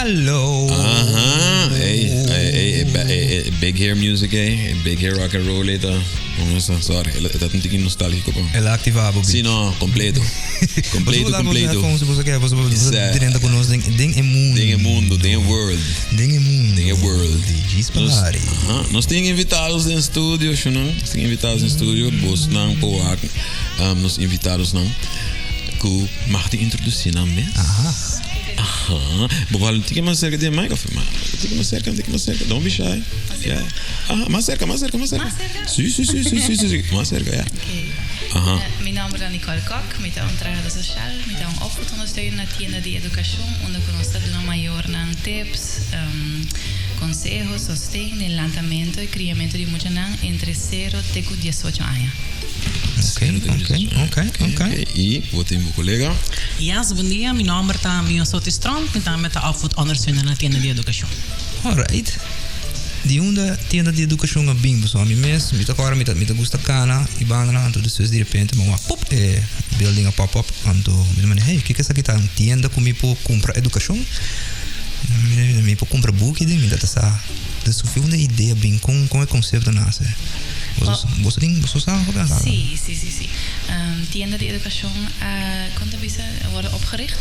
Hallo. Aha, hey, hey, hey, hey, hey, big hair music, hey, big hair rock and roll, eta. Sorry, e ta un tiki nostalgico pa. El a activa bo. Si no, completo. Completo, completo. Bo bo ke, bo drenta ku nos den den e mundo. Den e mundo, den e world. Den e mundo. Den e world. DJ's Party. Aha, nos tin invitados den studio, shunan. Nos tin invitados den studio, bos nan por wak. Nos invitados nan ku mag di introduci nan mes. Aha. Aha. Bo por hala un tiki mas cerca di e mic of un tiki mas cerca, un tiki mas cerca. Don't be shy. Yeah. Aha, mas cerca, mas cerca, mas cerca. Mas cerca? Si, si, si, si, si, si, si. Mas cerca, ja. Oké. Aha. Mi nomber ta Nicole Kok, mi ta un trahadó sosial, mi ta un opvoedondersteuner na tienda di edukashon unda ku nos ta duna mayornan tips, konseho, sosten den lantamentu i kriamentu di muchanan entre sero te ku diesocho aña. Ok, ok, ok, ok. I bo tin bo kolega? Yes, bon dia. Mi nomber ta Miosotis Tromp. Mi tambe ta opvoedondersteuner na tienda di edukashon. Alright. Di unda tienda di edukashon a bin? Pasobra mi mes, mi ta kòrda mi ta mi ta gusta kana i bandanan, anto despues di repente mi wak pop e building a pop up, anto mi ta manda hey, kiko esaki ta? Un tienda ku mi por kumpra edukashon? Mi por kumpra buki den? Mi ta ta sa. Dus di unda e idea bin? Kon kon e konsepto nase? Boso boso tin boso sa hopi a sa? Sí, sí, sí, sí. Tienda di edukashon a, kon ta bisa, a wòrdu opgericht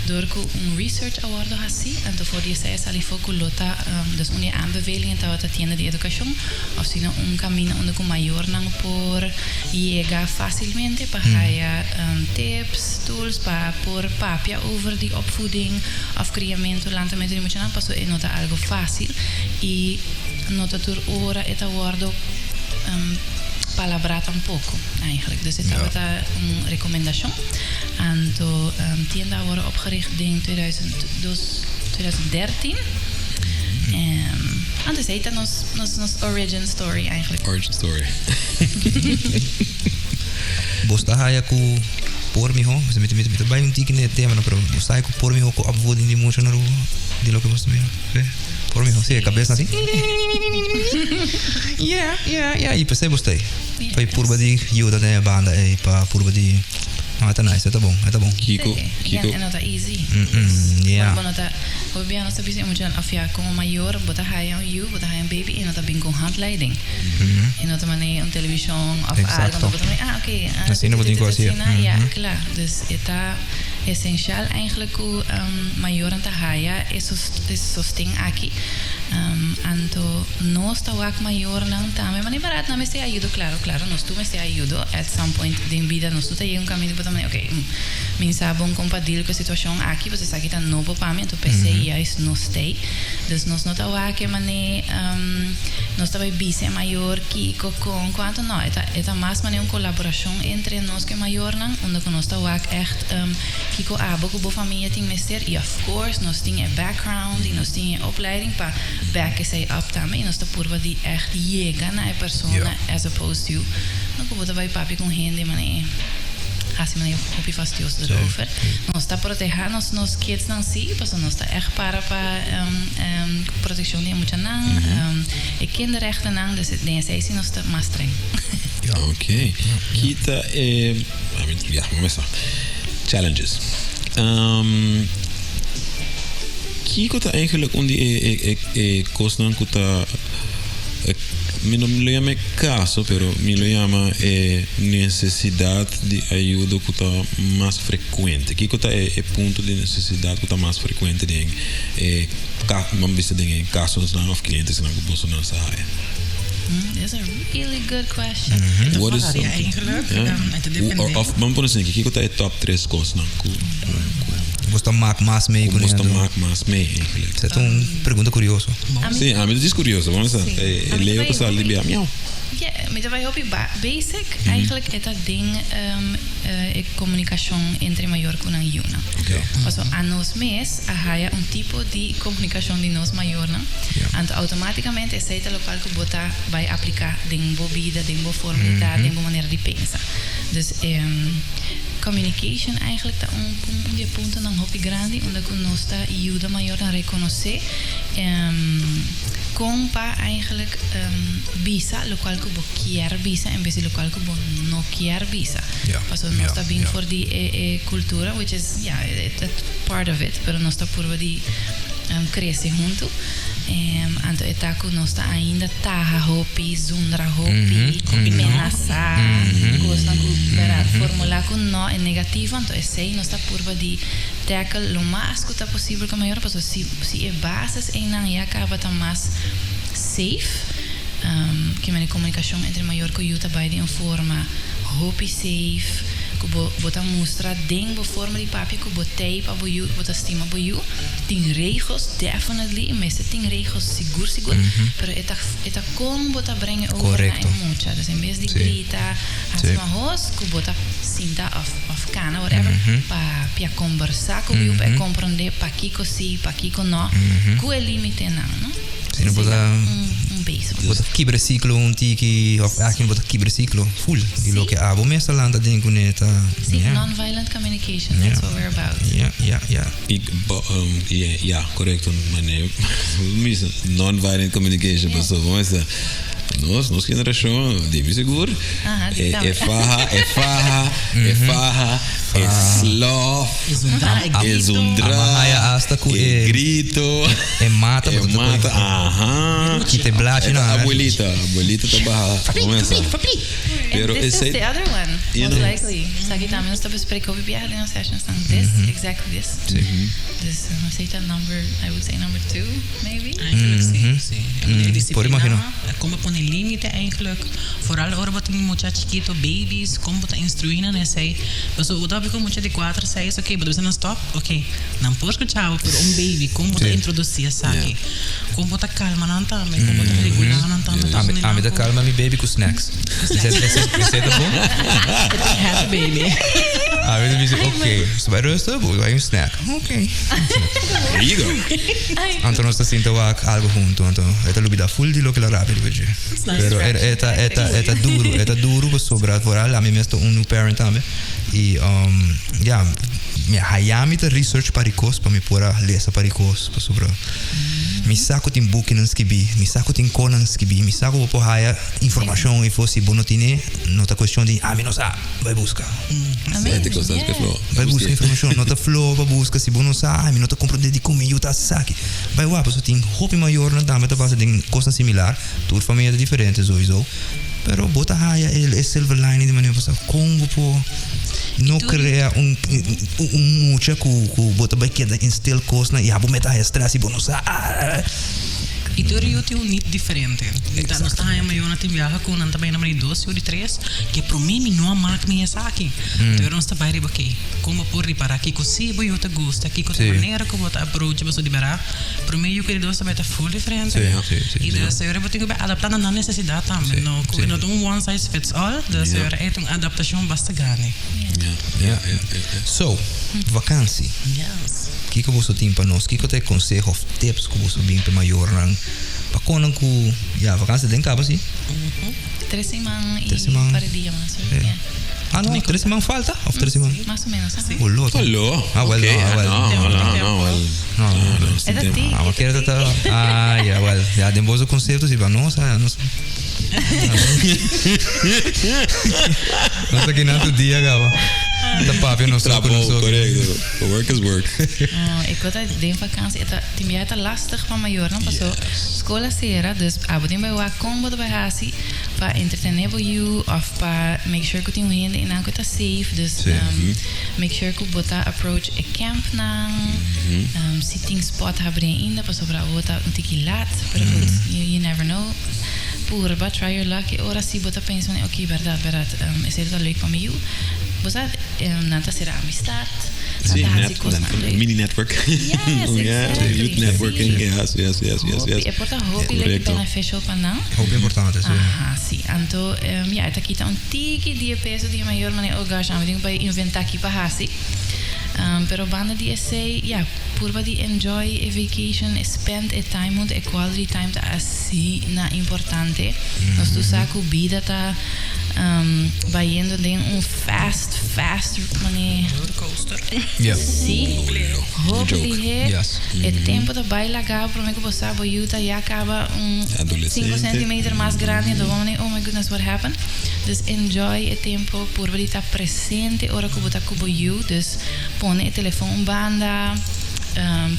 dor ku un research a wòrdu hasí. Anto for di esei a sali for ku lo ta, dus un di e aanbevelingen tabata tienda di edukashon òf sino un kaminda unda ku mayornan por yega fásilmente pa haya tips, tools pa por papia over di opvoeding òf kriamentu, lantamentu di muchanan pasobra e no ta algu fásil i no ta tur ora e ta wòrdu palabrá tampoko eigenlijk. Dus e tabata un rekomendashon. Anto tienda a wòrdu opgericht den 2013. Anto esei ta nos nos origin story eigenlijk. Origin story. Bos ta haya ku por miho, mi ta mi ta bai un tiki na e tema no, pero bos ta haya ku por miho ku opvoeding di mucha na Aruba, di loke bos ta mira? Sí, por miho, sí, e kabes nan así yeah, yeah, yeah, i p'esei bos ta ei, pa e purba di yuda den e banda ei, pa purba di, no, e ta nice, e ta bon, e ta bon. Kiko, Sí, kiko. e no ta easy. Yeah. Bo no ta, hopi bia nos ta bisa e muchanan, of ya, komo mayor bo ta haya un yu, bo ta haya un baby, e no ta bin ku un handleiding. E no ta manera un televishon of algo, no bo ta manera, ah, oké, ah, Asina bo tin ku hasi. asina, ya, kla. Dus e ta esenshal eigenlijk ku mayornan ta haya e sosten aki. Anto nos ta wak mayornan tambe manera barat nan mester ayudo, klaro, klaro, nos tur mester ayudo at some point den bida, nos tur ta yega un kaminda ku bo ta manera, oké, mi sa bon kon pa deal ku e situashon aki, pasobra esaki ta nobo pa mi, anto p'esei juist nos t'ei. Dus nos no ta wak e manera nos ta bai bisa e mayor kiko, kon, kuantu, no, e ta e ta mas manera un kolaborashon entre nos ku e mayornan unda ku nos ta wak ègt kiko abo ku bo famia tin mester i of course nos tin e background i nos tin e opleiding pa back esei up tambe i nos ta purba di ègt yega na e persona as opposed to no ku bo ta bai papia ku un hende manera hasi manera hopi fastioso erover. Nos ta protehá nos nos kidsnan sí, pasobra nos ta ègt para pa protekshon di e muchanan, e kinderrechtennan, dus den esei sí nos ta mas streng. Oké. Ki ta e, ya, bo mester sa, challenges. Kiko ta eigenlijk un di e e kosnan ku ta, mi no lo yama e kaso, pero mi lo yama e nesesidat di ayudo ku ta mas frekuente? Kiko ta e punto di nesesidat ku ta mas frekuente den e ban bisa den e kasosnan òf klientesnan ku bosonan sa haya? That's a really good question. What is Varia eigenlijk. E ta depende. Òf ban pone asina, kiko ta e top tres kosnan ku Bos ta mak mas mee ku bos ta mak mas mee eigenlijk? Esei ta un pregunta kurioso. Sí, ami ta diskurioso. Ban bisa, e leo ta sali di bia miau. Ja, mi ta bai hopi basic. Eigenlijk e ta den e komunikashon entre mayor ku nan yunan. Pasobra a nos mes a haya un tipo di komunikashon di nos mayornan. Anto outomátikamente esei ta lokual ku bo ta bai apliká den bo bida, den bo forma di ta, den bo manera di pensa. Dus communication eigenlijk ta un un di e puntonan hopi grandi unda ku nos ta yuda mayornan rekonosé. Kon pa eigenlijk bisa lokual ku bo kier bisa en bes di lokual ku bo no kier bisa. Pasobra nos ta bin for di e e kultura which is ya e part of it pero nos ta purba di krese huntu. Anto e ta ku nos ta ainda taha hopi, zundra hopi, menasá, kosnan ku bèrdat formulá ku no e negativo anto esei nos ta purba di tackle lo mas ku ta posibel ku mayor pasobra si si e bases einan ya kaba ta mas safe ke mane komunikashon entre mayor ku yu ta bai den un forma hopi safe ku bo bo ta mustra den bo forma di papia ku bo tei pa bo yu bo ta stima bo yu tin regels definitely i mester tin regels sigur sigur pero e ta e ta kon bo ta breng e over na e mucha dus en bes di grita hasi mahos ku bo ta sinta òf òf kana whatever papia kombersá ku yu pa e komprondé pakiko sí pakiko no ku e límitenan no Si no bo ta un base bo ta kibra e siklo un tiki òf aki bo ta kibra e siklo ful di loke abo mes ta lanta den kuné ta Sí, non-violent communication that's what we're about. Ya ya ya. I bo ya korekto mane misa non-violent communication pasobra bo mester Nos, nos generashon, di mi sigur, e, e faha, e faha, e faha, e slof, e zundra, Amahaya hasta ku e grito, e mata, e mata, aha. Kita e blachi na. Abuelita, abuelita ta baha. Pero And this is the other one, most likely. Esaki tambe nos ta bespreken hopi biaha den nos sessions nan. This, exactly this. Dus nos ta number, I would say number two. Maybe. Eigenlijk sí, sí. E Por disciplina, imagino. kon bo pone límite eigenlijk. Vooral ora bo tin mucha chikito, babies, kon bo ta instruí nan esei. Pasobra bo ta papia ku mucha di kuater, seis, oké, bo ta bisa nan stòp, oké. Nan por skucha bo, pero un baby, kon bo ta Sí. introdusí esaki? Kon bo ta kalma nan tambe? Kon bo ta regulá nan tambe? Ami, ami ta kalma mi baby ku snacks. Esei, esei, esei ta bon? E ta happy baby. Ami ta bisa, oké, so bai rustig, bo bai un snack. Oké. There you go. Anto nos ta sinta wak algo hunto, anto e ta lubida full di loke la rabia riba dje. Pero e ta e ta e ta duro, e ta duro pasobra vooral ami mes ta un new parent tambe y um ya mi a haya mi ta research pa rikos pa mi por a lesa pa rikos pasobra mi sa ku tin bukinan skibi, mi sa ku tin konan skibi, mi sa ku bo por haya informashon i for si bo no tine no ta kuestion di ami no sa. Bai buska. Bai buska informashon. No ta floho pa buska. Si bo no sa, mi no ta komprondé dikon mi yu ta hasi esaki. Bai wak, pasobra tin hopi mayornan tambe ta pasa den kosnan similar. Tur famia ta diferente sowieso. Pero bo ta haya e silver lining di manera bo sa kon bo por no krea un un mucha ku ku bo ta bai keda instil kosnan i abo mester haya stress i bo no sa. I tur yu tin un nit diferente. Nos ta haña mayornan tin biaha ku nan ta bai na mari dos yu di tres. Ke promé mi no a mak mi esaki. Pero nos ta bai riba ke kon bo por ripará kiko sí bo yu ta gusta, kiko ta manera ku bo ta approach boso di bèrdat. Promé yu ku di dos ta bai ta full diferente. I dus ora bo tin ku bai adaptá na nan nesesidat tambe. No ku no ta un one size fits all. Dus ora e ta un adaptashon basta grandi. So, vakansi. Kiko boso tin pa nos? Kiko ta e konseho òf tips ku boso bin pa e mayornan pa konan ku ya vakansi ta den kaba si? Tres siman y un par di dia mas. Sí. Ah, no, tres siman falta? Of tres siman? Mas o menos. Sí. Olo. Olo. Ah, well, no, ah, well. No, no, no, well. No, no, no. Es así. Ah, maar dat Ah, ja, well. Ja, den boze concepto si ba no, sa, no. No sa kinan tu dia gaba. Ta papia no so Trabou, correcto. Work is work. Oh, ik word den vakantie, het tin biaha ta lastig pa mayornan paso skol a sera, dus abo tin bai wak kon bo ta bai hasi pa entretené bo yu of pa make sure ku tin un hende einan ku ta safe, dus make sure ku bo ta approach e campnan, si tin spot habri ainda pasobra abo ta un tiki lat, pero goed, you never know. Purba, try your luck, e ora si bo ta pensa ok bèrdat bèrdat esei ta leuk pa mi yu, bo sa nan ta sera amistad. Sí, net, mini network. Yes, exactly. Youth networking, yes, yes, yes, yes, yes. E por ta hopi leuk beneficial pa nan. Hopi importante, sí. Aha, sí. Anto, ja, e ta kita un tiki di e peso di e mayor manera, oh gosh, ami tin ku bai inventá ki pa hasi. Pero banda di esei, ja, purba di enjoy e vacation, spend e time huntu, e quality time ta asina importante. Nos tur sa ku bida ta bayendo den un fast, fast, manera. Roller coaster. Yeah. Sí, hopi lihé. E tempo ta bay laga bo prome cu bo sa bo yu ta ya caba un Adolescente. 5 centimeter mas grandi anto bo mane oh my goodness what happened. Dus enjoy e tempo purba di ta presente ora cu bo ta cu bo yu dus pone e telefon un banda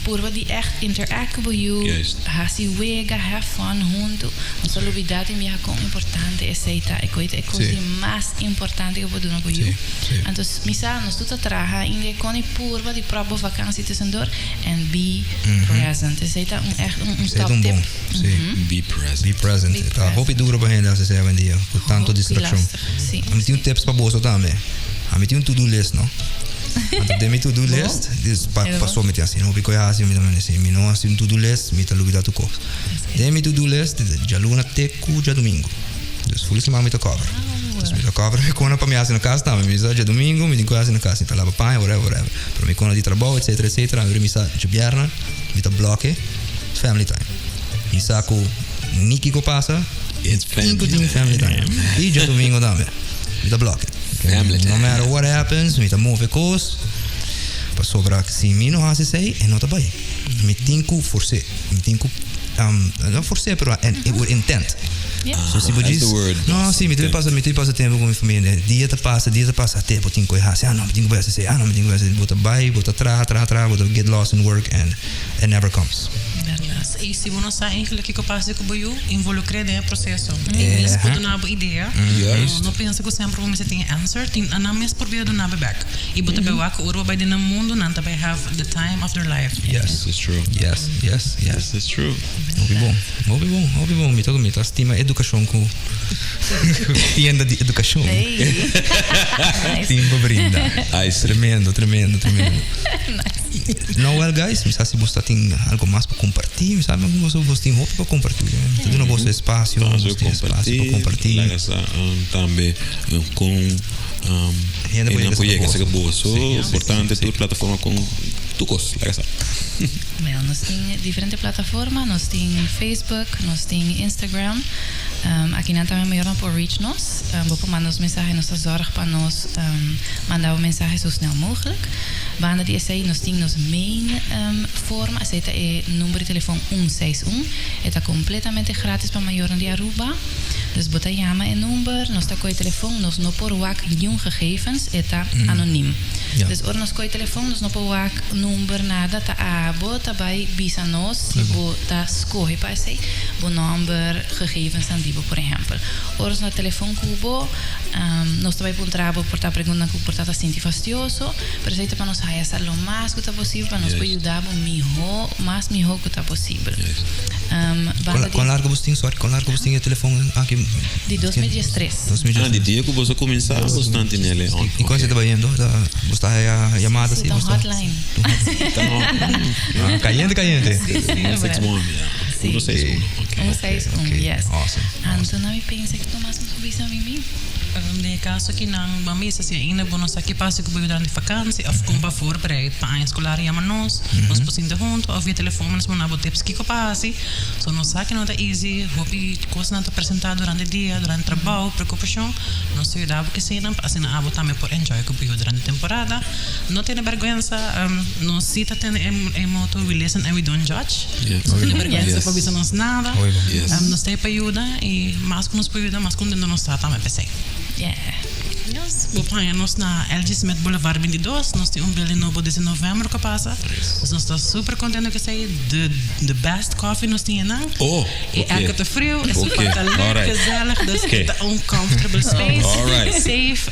purba di echt interact cu bo yu haci wega have fun hunto no ta lubida tin biaha con importante esey ta e coy ta e cos di mas importante cu bo duna bo yu anto mi sa nos tur ta traha inge con e purba di prop bo vakantie tussendoor en be present esey ta un echt un top tip. Be present. Be present. Be Ta present. hopi duro pa hende hasi esei awendia ku tanto Hopi distraccion. lastig, sí. Ami tin un tips pa boso tambe. Ami tin un to do list no. Anto den mi to do list, dis pa Heel paso mi tin hasi hopi koe hasi mi ta manda si mi no hasi un to do list mi ta lubida tur kos. Den mi to do list djaluna te ku djadumingu. Dus ful siman mi ta cover. Dus mi ta cover mi kona pa mi hasi na kas tambe. Mi sa djadumingu mi tin ku hasi na kas. Mi ta laba paña whatever whatever. Pero mi kona di trabou etcetera etcetera. Mi sa djabierna mi ta bloke. Family time. Mi sa ku ni kiko pasa, It's tin ku family tin family time. I djadumingo tambe. Mi ta bloke. Family No time. matter what happens, mi ta move kos. Pasobra si mi no hasi esei, e no ta bai. Mi tin ku fors'é. Mi tin ku, no fors'é, pero with intent. So si bo That's djis, the word, no, si, mi ta pasa, mi ta pasa tempu ku mi familia. Dia ta pasa, dia ta pasa, te bo tin ku e hasi. Ah, no, mi tin ku bai hasi esei. Ah, no, mi tin ku bai hasi esei. Bo ta bai, bo ta traha, traha, traha, bo ta get lost in work and It never comes. Yes. I si bo no sa eigenlijk kiko pasa ku bo yu, involukr'é den e proseso. E mes por duna bo idea. Juist. No pensa ku semper bo mester tin e answer. Tin nan mes por bira duna bo bek. I bo ta bai wak ora bo bai den nan mundu, nan ta bai have the time of their life. Yes. This is true. Yes, yes, yes. This is true. Hopi bon, hopi bon, hopi bon. Mi ta mi ta stima edukashon ku tienda di edukashon. Hey. Nice. Tin pa brinda. Ai, sí. Tremendo, tremendo, tremendo. Nice. No well guys, mi sa si bos ta tin algo mas pa comparti, mi sa ku boso bos tin hopi pa comparti. Mi ta duna boso espacio, Espacio bos tin espacio pa comparti. Laga sa tambe con Hende por hende por yega yega serka serka boso. Sí, Importante sí, tur plataforma con tur cos, laga sa. Wel, nos tin diferente plataforma, nos tin Facebook, nos tin Instagram. Akinan tambe mayornan por reach nos. Bo por manda nos mensahe, nos ta zorg pa nos manda bo mensahe zo snel mogelijk. Banda di esei nos tin nos main forma, esei ta e number di telefon un seis un. E ta completamente gratis pa mayornan di Aruba. Dus bo ta yama e number, nos ta koe telefon, nos no por wak niun gegevens, e ta anoniem. Dus ora nos koe telefon nos no por wak number nada, ta abo ta bai bisa nos si bo ta skohe pa esei, bo nomber, gegevensnan di bo por ehempel. Ora nos na telefon ku bo, nos ta bai puntra bo por ta preguntanan ku por ta ta sinti fastioso. Pero esei ta pa nos haya sa lo mas ku ta posibel pa nos por yuda bo mihó, mas mihó ku ta posibel. Banda di. Kon largo bos tin, sorry, kon largo bos tin e telefon aki? Di 2013. 2013. Ah, di dia ku bos a kuminsá bos tan tinel e on. I kon esei ta bayendo? Ta, bos ta haya yamada si? Si, ta un hotline. Ta un hotline. Ah, kayente, kayente. Si, si. 161, ya. Si. 161, ok. 161, yes. Awesome. Anto nan mi pensa ku mas nos por bisa Mimi. Den e kaso aki nan bo a misa si ainda bo no sa ki pasa ku bo yu durante vakansi òf kon pa voorbereid pa aña skolar yama nos, nos por sinta huntu òf via telefon nos manda bo tips kiko pa hasi. So nos sa ki no ta easy, hopi kosnan ta presentá durante dia, durante trabou, preokupashon. Nos ta yuda bo keseinan pa asina abo tambe por enjoy ku bo yu durante temporada. No tene bèrgwensa, nos si ta tene e moto we listen and we don't judge. No tene bèrgwensa pa bisa nos nada. Nos ta ei pa yuda i mas ku nos por yuda mas kontentu nos ta tambe p'esei. Yes, bo por haña nos na LG Smith Boulevard 22. Nos tin un building nobo desde november ku a pasa. Dus nos ta super kontentu ku esei. De de best coffee nos tin einan. Oh, E ok. airco ta friu, e Ok, sofa ta leuk, alright. gezellig. Dus Ok. e ta un comfortable space. Alright. Safe,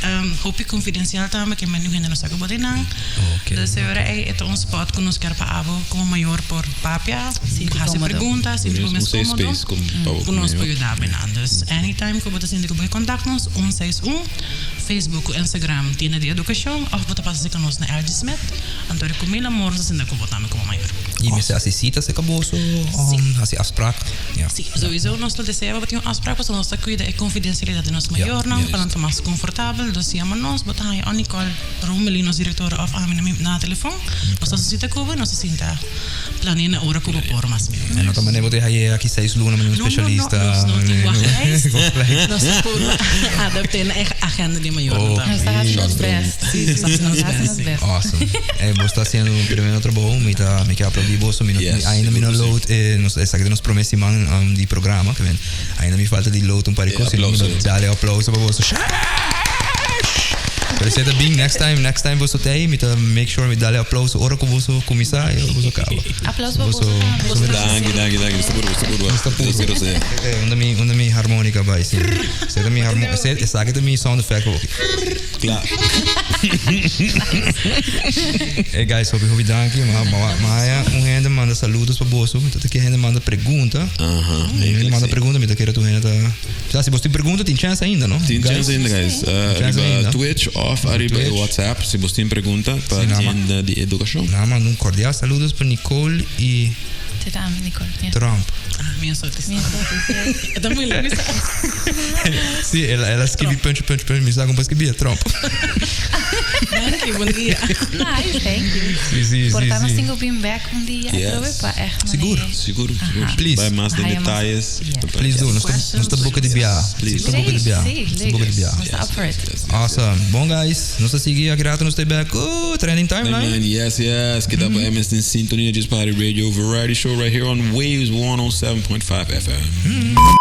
hopi confidencial tambe, ke men hende no sa ku bo tin nan. Ok. Dus e ora ei e ta un spot ku nos kier pa abo komo mayor por papia, Sinti hasi komodo. pregunta, sinti bo Un mes safe komodo. space ku pa bo Ku nos por mayor. yuda bo nan. Dus anytime ku bo ta sinti ku bo ke kontak nos, 161, Facebook ku Instagram Tienda di Edukashon òf bo ta pasa serka nos na LG Smith. Anto di ku mil amor nos ta sinta ku bo tambe komo mayor. I mester hasi sita serka boso, hasi afspraak? Ja. Sí, sowieso nos lo desea pa bo tin un afspraak pasobra nos ta kuida e konfidensialidat di nos mayornan pa nan ta mas konfortabel. Dus yama nos, bo ta haña o Nicole Romelie, nos direktora, òf ami na mi na telefon. Nos ta hasi sita ku bo i nos ta sinta. Planea na ora ku bo por mas mihó. E no ta manera bo ta haye aki seis luna manera un No, no, no, specialista. nos no tin wachtlijst. Wachtlijst. Nos ta por adapt'é na e agenda di mayornan Oh. tambe. Nos ta hasi nos best. Sí, nos ta hasi nos Nos ta hasi best, nos sí. best. Awesome. Eh, bo ta hasiendo un tremendo trabou. Mi ta mi ke aplaudí boso. Mi no, Yes, ainda mi no sigur sí. load eh, nos esaki ta nos promé siman um, di programa. Ke men, ainda mi falta di load un par di Eh, kos. Mi aplauso. dale aplauso pa boso. Pero esei ta bin next time, next time boso ta ei, mi ta make sure mi dale aplauso ora ku boso kuminsá i ora boso kaba. Aplauso pa boso tambe. Boso Danki, danki, danki. Nos ta puru, nos ta puru. Nos ta puru. Nos ta puru. Eh, unda mi, unda mi harmonica bai, sí. Esei ta mi harmo, esei, esaki ta mi sound effect hopi. Kla. Hey guys, hopi hopi danki. Ma, ma, ma haya un hende manda saludos pa boso. Mi ta ke hende manda pregunta. Aha. Un hende manda pregunta, mi ta kere tur hende ta... Sa, si boso tin pregunta, tin chance ainda, no? Tin Guys? chance ainda, guys. Chance Ariba ainda. Twitch of ariba Twitch. WhatsApp, si boso tin pregunta pa Sí, nada más. tienda di edukashon. Nan a manda un cordial saludos pa Nicole y Te tambe, Nicole. Ja. Trump. Ah, mi so te Mi so te E ta muy lindo. Sí, el a skibi punch, punch, punch, mi sa kon pa skibi, Trump. Danki, bon dia. Nice, thank you. Sí, sí, Por sí, ta nos sí. tin ku bin bek un dia Yes. atrobe pa echt Sigur. manera. Sigur, sigur. Please. Bai mas den Haya mas- detayes. Yes. Please do, nos ta, nos ta boca di bia. Please. Nos ta boca di bia. Sí, Nos ta boca di bia. Nos ta up for it. Awesome. Bon guys, nos ta sigui aki rato nos ta back. Oh, trending timeline. Timeline, yes, yes. Keda pa MS den sintonia Just Party Radio Variety Show right here on Waves 107.5 FM.